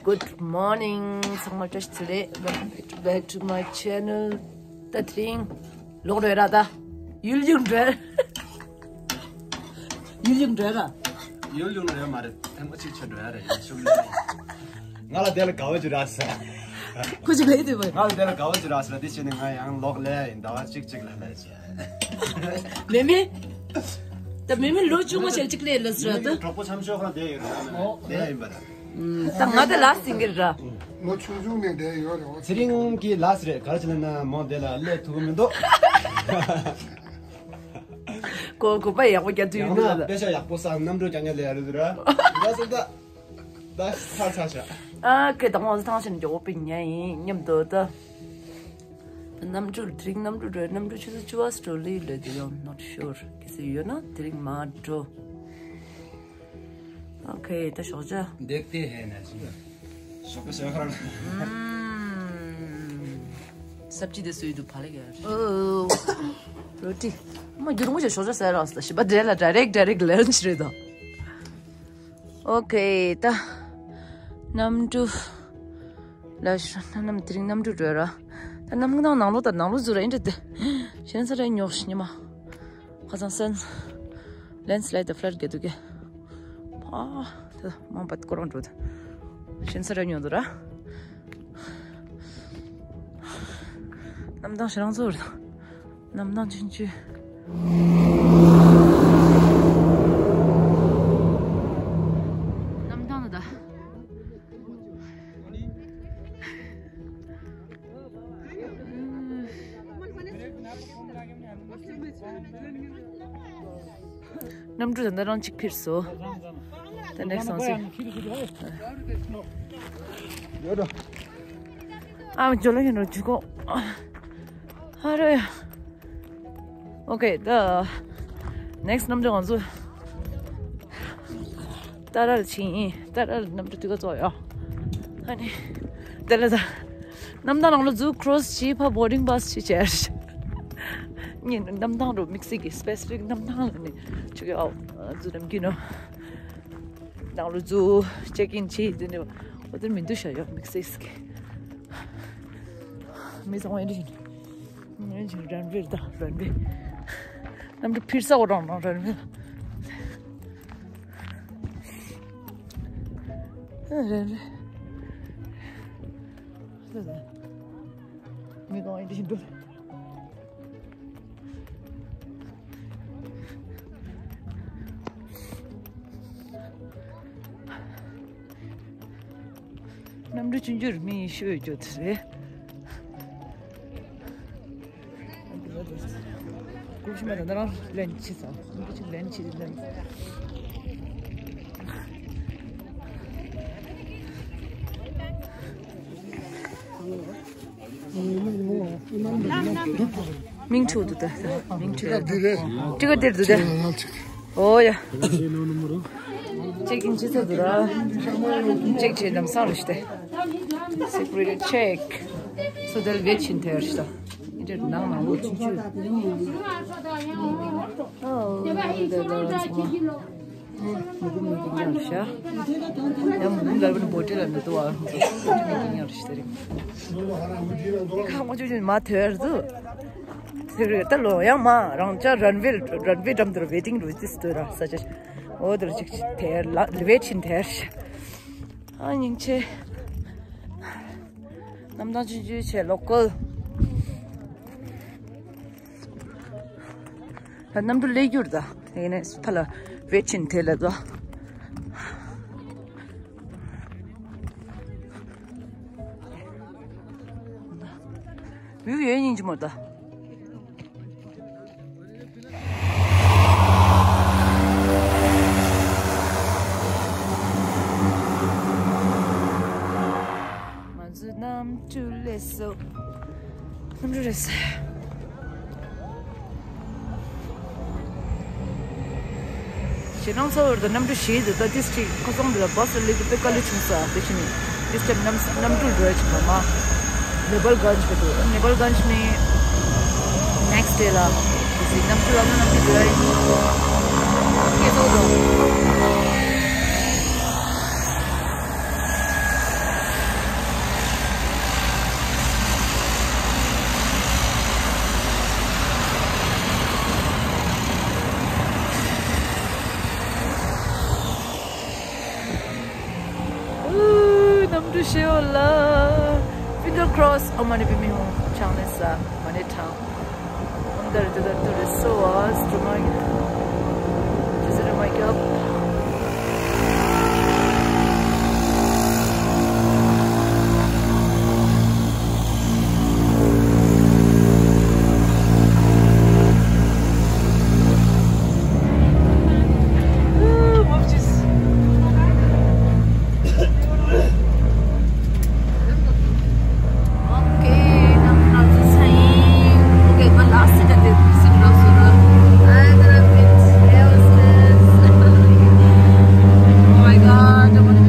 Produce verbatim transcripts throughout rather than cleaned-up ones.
Good morning. ཚང་མ་བཀྲ་ཤིས་བདེ་ལེགས། Welcome back to my channel. ད་དེ་རིང་ལོག་རེད་ར། ད་ཡུལ་ལྗོངས་འགྲོ། ཡུལ་ལྗོངས་འགྲོ་ར། ཡུལ་ལྗོངས་རེད་མ་རེད། ཐེངས་མ་གཅིག་ཆོད་འགྲོ་ཡ་རེད། ཡུལ་ལྗོངས་རེད། ང་ལ་དེ་ལ་དགའ་བ་ཅིག་རག་སོང་། ཁོ་ཅིག་ལས་དེ་བས། ང་ལ་དེ་ལ་དགའ་བ་ཅིག་རག་སོང་། དེ་བྱས་ནས་ང་ཡང་ལོག་ལས་ཡིན། ཟླ་བ་གཅིག་གཅིག་ལ་ལས་བྱས། མེ་མེ། ད་མེ་མེ་ལོ་ཆུང་བ་ཞིག་གཅིག་ལས་ལ་སོང་ད། གྲོགས་པོ་འཆམ་ཤོག་ཁང་དེ་ཡོད་རེད། དེ་ཡ་ཡིན་པ་རེད། ད་ང་དེ་ལ་སིང་གེ་ར། ལོ་ཆུང་ཆུང་ནས་བསྡད་ཡོད་རེད། ཚེ་རིང་གི་ལགས་རེད། ག་རེ་བྱས་ན་མོ་དེ་ལ་སླེབས་ཐུབ་ཀྱི་མི་འདུག། ཁོ་གོ་པ་ཡག་པོ་རྒྱག་ཐུབ་ཡོད་ཡང་ན་འདུག་ལ། དཔེ་ཆ་ཡག་པོ་བསགས། གནམ་གྲུ་རྒྱག་མཁན་ལས་རེད་ར། ད་སོང་ད། ད་ཚར་ཚར་ཤག། ཨ་ཁེ་དང་པོ་ཐང་ཆེན་མགྱོགས་པོ་ཉན་ཡིན་སྙམ་དུ་ད། གནམ་གྲུ་དེ་རིང་གནམ་གྲུ་འགྲོ། གནམ་གྲུ་ཆུ་ཚོད་བཅུ་པ་སུ་འགྲོ་ལི་ལོས་དེ་ཡང་not sure། གལ་སྲིད་ཡོད་ན་དེ་རིང་མ་འགྲོ། ཨོ་ཁེ། ད་ཞོགས་ཇ། འདེགས་ཏེ་ཧེ་ན་ཅི། ཞོགས་པ་ཞོགས་ཁར། ཨམ། སབ་ཅི་དེ་སུའི་དུ་ཕ་ལེ་ག་རེ། ཨོ། རོ་ཏི། མ་རྒྱུ་རུ་མོ་ཞོགས་ཇ་ཟ་ར་སོ་ཞི་པ་འདྲེ་ལ་direct direct lunch རེད་དོ། ཨོ་ཁེ། ད་གནམ་གྲུ་ལ་ཤ་ན་ནམ་དེ་རིང་གནམ་གྲུ་འགྲོ་ར། ད་གནམ་ཐང་ནང་ལོགས་ད་ནང་ལོགས་ཟུར་ར་ཡིན་འདྲ་དེ། གཞན་ས་ར་ཉོག་ཤི་ཉི་མ། ཁ་སང་སན། landslide flood ག་དུ་ག། ཨ། ད་མང་པ་ཀོ་རང་འགྲོ་ད། གཞན་ས་ར་ཉོ་འདུག་ར། གནམ་ཐང་ཞེ་རང་ཚོ་རེད། གནམ་ཐང་ཆུང་ཆུང་། གནམ་ཐང་ད། གནམ་གྲུ་ད་ལྟ་རང་གཅིག་འཕུར་སོང་། ད་next སང་སི། ཨ་མ་ཇོ་ལ་ཡིན་རོ་ཇུ་གོ། ཨ་རོ་ཡ། ཨོ་ཁེ། ད་next གནམ་གྲུ་ང་ཚོ་ཏཱ་ར་ལ་ཕྱིན་ཡིན། ཏཱ་ར་ལ་གནམ་གྲུ་དུས་ཀ་ཚོགས་ཡོད། ཨ་ནི་དེ་ལ་ད་གནམ་ཐང་ནང་ལ་ཛུ་cross བྱས་ཕ་boarding pass བྱས་བྱས། ཉིན་གནམ་ཐང་རུ་དམིགས་བསལ་གྱི་specific གནམ་ཐང་ལ་ནི་ཆུ་གི་ཨའོ་ཛུ་ནམ་རྒྱུན་ནོ། ནང་ལོ་ཛུ་check in བྱས་དེ་ནི་འོ་དེར་མི་འདུག་ཤ་ཡོད་དམིགས་བསལ་གྱི། མི་ཚང་མ་ཡིན་འདྲ་ཡིན། ཡིན་ཅིང་runway ད་runway། གནམ་གྲུ་འཕུར་ས་འོ་རང་རང་runway། runway། མི་གང་ཡིན་འདྲ་ཡིན་འདུག། གནམ་གྲུ་ཆུང་ཆུང་རུ་མི་ཤོས་ཡོད་རྒྱུ་དེ་རེད། ཀུ་ཤུ་མ་ད་ནང་ལེན་ཆི་ས། ཀུ་ཤུ་ལེན་ཆི་ལེན། མིང་ཆུ་དུ་ད། མིང་ཆུ་ད། ཏི་ཀ་ཏི་རེད། ཏི་ཀ་ཏི་རེད་དུ་ད། ཨོ་ཡ། ཅེག་ཨིན་ཅི་ཚེ་དུ་ར། ཅེག་ཆེ་ལམ་སང་རུ་ཤི་ཏེ། Security check. So they'll wait in there ཤི་ད། ཨིན་ཏེ་ནང་ནང་ལོ་ཆུང་ཆུང་། ཨོ་དེ་ལ་ཚང་མ། མུ་གུ་མི་གི་ཉར་ཤ། ཡང་མུ་གུ་ལ་བུ་ནི་བོ་ཊི་ལ་ནི་དུ་བ་མི་གི་ཉར་ཤ་དེ་རིང་། ཁ་མོ་ཅུ་ཅུ་མ་ཐོས་རྫུ། དེ་རེད་ད་ལོ་ཡང་མ་རང་ཅག་runway runway འགྲམ་དུ་waiting རུ་ཅིས་དུ་ར་ས་ཆ། འོ་དེར་ཅིག་ཅིག་ཐེར་ལ་wait ཆིན་ཐེར་ཤ། ཨ་སྙིང་རྗེ། གནམ་ཐང་ཆུང་ཆུང་བྱས་local། ད་གནམ་གྲུ་སླེབས་རྒྱུར་ད། ཡིན་ནས་ཕ་ལ་བེད་ཕྱིན་དེ་ལ་ད། view ཡོད་སྙིང་རྗེ་མོ་ད། ང་ཚོ་གནམ་གྲུ་སླེབས་སོང་། གནམ་གྲུ་རེད་ཟེར། ཞེ་སྣང་ཚ་བར་དུ་གནམ་གྲུ་བཞི་འདུག་ད་ཏིས་ཅིག་ཁོ་ཚང་འདི་ལ་བ་སི་སླེབས་དུས་དཔེ་དཀའ་ལས་བྱུང་ས་དེ་བཞིན་ནི་ཏིས་ཅིག་གནམ་གནམ་གྲུ་འགྲོ་ཡ་ཆུང་བ་མ། ནེ་པཱལ་གན་ཇི་གི་འདུག་ནེ་པཱལ་གན་ཇི་ནི་next day ལ་དེ་ཚེ་གནམ་གྲུ་ལ་ནང་གནམ་གྲུ་འགྲོ་ཡ་ཡིན། སྐྱེ་ཚོགས་དང་། ཤེའོ་ལ། Finger cross. ཨོ་མ་ནི་པི་མི་ཧོང་ཆང་ནི་ས་མ་ནི་ཐང་། ཨོ་འདར་དུ་དར་དུ་རི་སོ་ཨ་སི་ཏུ་མ་གི་ཇི་སི་རི་མ་གི་ཨོ། Okay, now, now this time, okay, my last sit at the sit down, so, uh, I gotta finish. Hell, oh my God, I wanna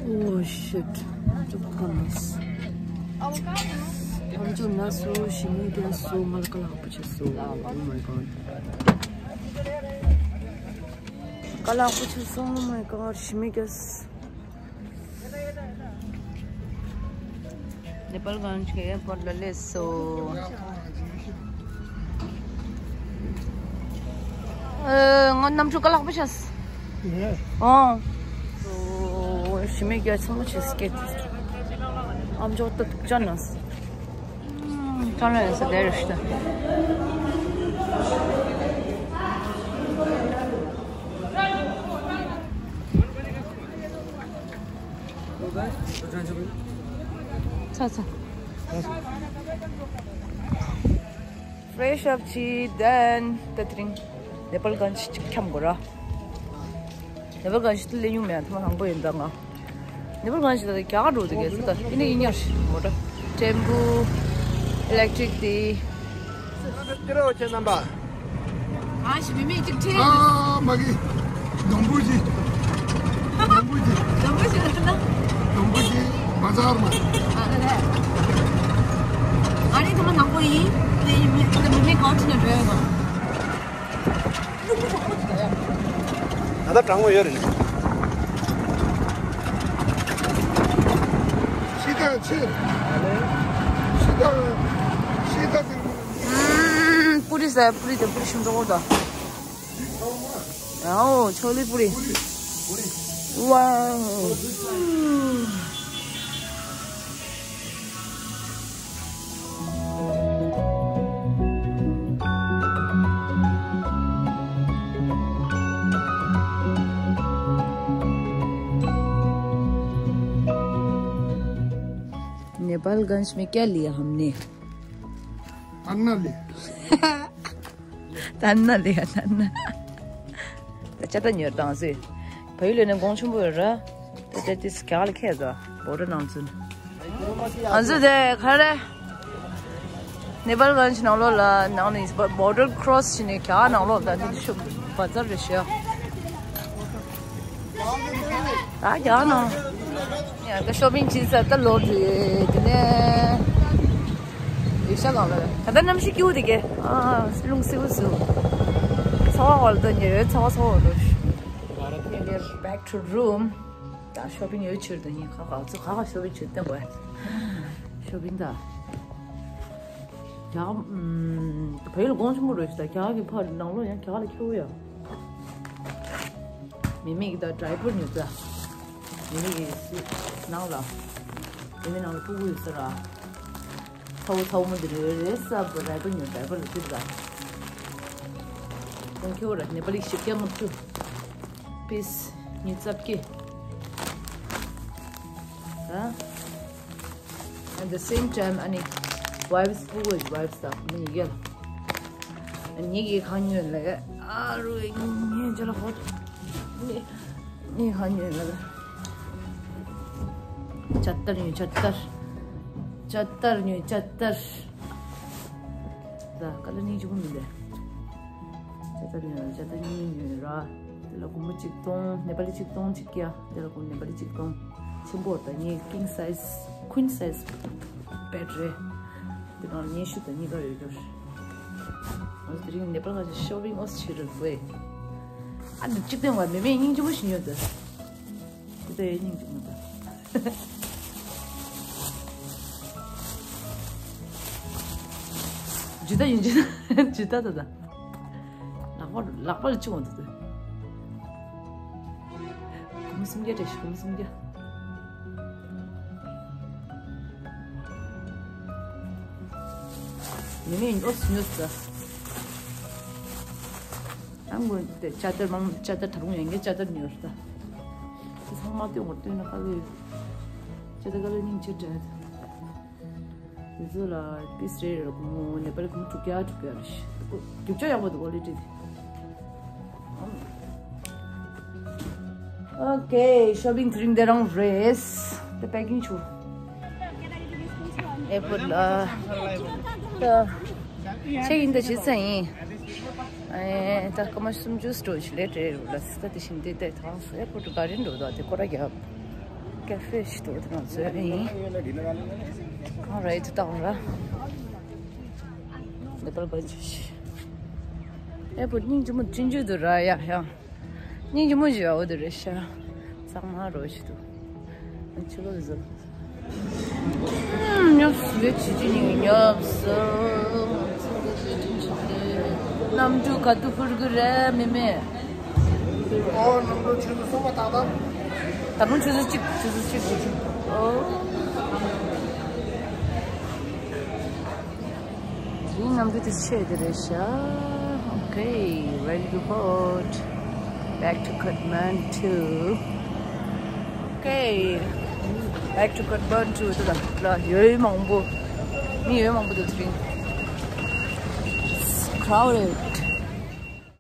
Oh shit. ཅུང་ཁ་ལགས། ཨམ་ཅོག་ན་སོ་ཞི་མི་རྒྱ་སོ་མལ་ཀ་ལག་པོ་ཆེ་སོ། Oh my God. ཀ་ལག་པོ་ཆེ་སོ། Oh my God. ཞི་མི་རྒྱ་སོ། ནེ་པཱལ་གྷན་ཇི་གི་ཨེར་པོར་ལ་སླེབས་སོ། ཨ། ང་གནམ་གྲུ་ཀ་ལག་པ་ཤ། ཨོ། ཞི་མི་རྒྱ་ཆེན་པོ་ཆེ་སྐད། ཨམ་ཅོག་ཏུ་ཅོ་ནས། ཅོ་ནས་སྡེ་རེ་ཤི། ཚ་ཚ། Fresh up བྱས་then ད་དེ་རིང་ནེ་པཱལ་གྷན་ཇི་ཅིག་འཁྱམ་དགོས་ར། ནེ་པཱལ་གྷན་ཇི་དེ་སླེབས་མྱོང་མེད། ཐོག་མ་དང་པོ་ཡིན་ད་ང་། ནེ་པཱལ་གྷན་ཇི་ད་རྒྱ་གར་འགྲོ་དེ་གས་ད་ཡིན་ནའི་ཡིན་ཡར་མོ་ཊ་ཊེམ་པུ་ཨི་ལེག་ཊི་རིག་དེ། ཨ་ཞི་མི་མི་གཅིག་ཁྲིད། ཨ་མ་གི། སྡོང་པོ་ཅིག་སྡོང་པོ་ཅིག་སྡོང་པོ་ཞིག་ལ་ན། སྡོང་པོ་ཅིག་མ་ཚར་མ། ཨ་རེད། ཨ་ནི་ཐོག་མ་ནག་པོ་ཡིན། དེ་ཡིན་མི་དེ་མི་མི་གོ་ཁྲིད་ན་འགྲོ་ཡོད་ག་ད་ལྟ་གྲང་མོ་ཡོད་རེད། ཤི་ཐག་ཆེ། ཤི་ཐག་ཤི་ཐག་དེ། ཨམ། པུ་རི་ཟ། པུ་རི་དང་པུ་རི་ཤིང་ཏོག་ད། ཨའོ། ཆོ་ལི་པུ་རི། ཝའོ། नेपालगञ्जमा क्या लिया हमने? अन्नले। तन्नले, तन्न। ད་ཅ་ད་ཉོས་དང་ཟེ། བལ་ཡུལ་ལས་ནས་གོང་ཆེན་པོ་ཡོད་ར། ད་ཅ་ཏིས་ག་ལ་ཁེ་ཟ། བོ་ད་ནང་ཚུན། ང་ཚོ་དེ་ག་རེ། ནེ་པཱལ་གྷན་ཇི་ནང་ལོགས་ལ་ནང་ནས་བོར་ཌར་ཀྲོ་སི་བྱས་ནས་རྒྱ་ནང་ལོགས་ད་འདི་ཤོ་བ་ཛར་རེ་ཤོ། ད་རྒྱ་ནང་། ཡ་ད་ཤོ་པིང་བྱེད་ས་ད་ལོག་འགྲོ་དེ་ནས། ཡེ་ཤ་གང་ལ་ད་ལྟ་གནམ་གཤིས་སྐྱིད་པོ་དེ་གས། ཨ་རླུང་བསིལ་པོ་བསིལ་པོ། ཚ་བ་བར་དུ་ཉལ་ཚ་བ་ཚ་བ་འགྲོ་ཤོ། Back to room. ད་ཤོ་པིང་ཡོད་ཕྱིར་དུ་ཉིན་ཁ་ཁ་ཚོ་ཁ་ཁ་ཤོ་པིང་བྱེད་བསྟན་པ། ཤོ་པིང་ད། རྒྱ་ཨམ། བལ་ཡུལ་གོང་ཆེན་པོ་རེད་ཤག་ད་རྒྱ་གི་ཕར་ནང་ལོགས་ཡང་རྒྱ་ལ་ཁྱེར་ཡ། མི་མེད་ཀྱི་ད་ཌའི་པར་ཉོས་ད། མི་མེད་ཀྱི་ནང་ལ། མི་མེད་ནང་ལ་ཕྲུ་གུ་ཡོད་ས་ར། ཚ་བོ་ཚ་བོ་མོ་འདི་རེད་རེད་ས་པ་ཌའི་པར་ཉོས་ཌའི་པར་ལ་ཅིག་ད། གོང་ཁྱེར་ར་ནེ་པ་ལི་ཞིག་ཀྱང་ང་ཚོ། པིས་ཉི་ཤུ་རྩ་བརྒྱད། ད། At the same time ཨ་ནི་ཝའི་པས་ཕྲུ་གུ་ཝའི་པས་ད་མི་ཡི་གེ་ལ། ཨ་ནི་གི་ཁ་ཉོས་ལ་ཨ་རུ་ངའི་ཅ་ལ་ཧོ། ནི་ནི་ཁ་ཉོས་ལ་ཅ་ཏར་ཉོས་ཅ་ཏར། ཅ་ཏར་ཉོས་ཅ་ཏར། ད་ཀ་ལ་ནི་ཅུང་མི་འདུག་ཅ་ཏར་ཉོས་ཅ་ཏར་ཉོས་ཉོས་ར། དེ་ལ་སྒོར་མོ་གཅིག་སྟོང་། ནེ་པ་ལི་གཅིག་སྟོང་གཅིག་བརྒྱ། དེ་ལ་སྒོར་ནེ་པ་ལི་གཅིག་སྟོང་། ཆེན་པོ་དང་ངའི་king size queen size bed རེད། དེ་ནང་སྙན་ཞུ་དང་གཉིས་ཀ་ཡོད་རྒྱུ་རེད། ཨོ་དེ་རིང་ནེ་པ་ལ་ཁ་ཤས་shopping ཨོ་ཟེར་རེད་བས། ཨ་ནི་གཅིག་སྟོང་བ་མེ་མེ་སྙིང་རྗེ་མོ་ཞིག་ཉོས་ད། དེ་ལྟ་ཡས་སྙིང་རྗེ་མོ་ད། ཇི་ལྟ་ཡིན་ཇི་ལྟ་ཇི་ལྟ་ད་ད། ལག་པ་ལག་པ་ལ་ཅི་འོང་འདུག་ཟེར། སྒོར་མོ་སུམ་བརྒྱ་སྤྲད་ཤིག་སྒོར་མོ་སུམ་བརྒྱ། མི་མེད་ཉོ་སུ་ཉོ་ཟེར། ཨ་མོ་དེ་ཅ་ཏར་མང་ཅ་ཏར་ད་རུང་ཡང་གི་ཅ་ཏར་ཉོ་ཟེར། དེ་ཚང་མ་སྟོན་དགོས་སྟོན་ན་ཁ་ལོས་ཅ་ཏར་ཁ་ལོས་སྙིང་རྗེ་དྲན། དེ་ཚོ་ལ་པིས་རེ་རེ་ལ་སྒོར་མོ་ནེ་པ་ལི་སྒོར་མོ་དྲུག་བརྒྱ་དྲུག་བརྒྱ་རེ་ཞིག་རྒྱུ་ཆ་ཡག་པོ་འདུག་ཀོ་ལི་ཊི་དེ། Okay, shopping དེ་རིང་འདི་རང་རེད། དེ་packing བྱུང་། ཨེར་པོར་ལ་ད་ཆེ་ཡིན་ད་ཇི་ཙམ་ཡིན། ཨེ་ད་སྐར་མ་སུམ་ཅུ་སོ་ཞིག་ལས་བྲེལ་རུ་ལ་སི་ད་དེ་བཞིན་དེ་དེ་ཐང་ཨེར་པོར་ག་རེ་འགྲོ་ད་དེ་སྐོར་ར་རྒྱབ། ཀེ་ཧྥེ་ཞིག་འདུག་དེ་ང་ཚོའི་ཨེ་ཡིན། གང་རེད་དེ་དང་ར། འདི་པར་བ་ཇུ་ཤི། ཨེ་པོ་སྙིང་རྗེ་མོ་ཅི་འཇུ་དུ་ར་ཡ་ཡ། སྙིང་རྗེ་མོ་ཞིག་འོ་དུ་རེད་ཤ། ཚང་མ་རོ་ཞིག་འདུག་ཆུ་ལོ་བཟོ། ཉོབ་སུ་ཡོད་ཆི་ཆི་ཉིང་ཉོབ་སུ། གནམ་གྲུ་ག་དུ་ཕུར་གུ་རེ་མི་མེད། ཨོ་གནམ་གྲུ་ཆུ་ཚོད་གསུམ་པ་ཏག་ཏག་ད་རུང་ཆུ་ཚོད་གཅིག་ཆུ་ཚོད་གཅིག་ཆུ་ཚོད། ཨོ། དེ་རིང་གནམ་གྲུ་དེ་ཆེ་དེ་རེད་ཤག Okay, ready to board. Back to Kathmandu. Okay, back to Kathmandu. དེ་ལ་ལ་ཡོད་མང་པོ། མི་ཡོད་མང་པོ་འདུག་དེ་རིང་། Crowded.